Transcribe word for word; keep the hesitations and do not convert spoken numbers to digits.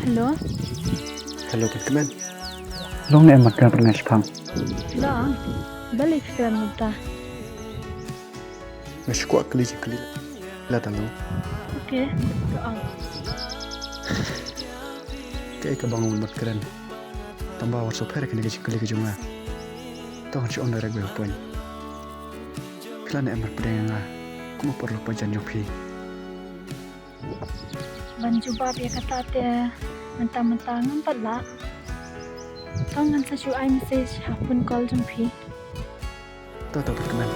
Hello. Hello, Pynkmen. Long ne em mat kren pyrnai shipang. Long. Balei ka kren mynta? Nga shu kwah kylli jingkylli la talu. Okay. Go on. Kaei kaba nga wan mat kren? Tangba wat shu pher kane ka jingkylli ka jong nga. To ngan shu ong direct ba ïa u point. Phi la ne em ban pdiang ïa nga kum u paralok bajan jong phi? Ban jubab ïa kata te mynta mynta ngam pat lah. To ngan sa shu ai message ha phone call jong phi. To to, Pynkmen.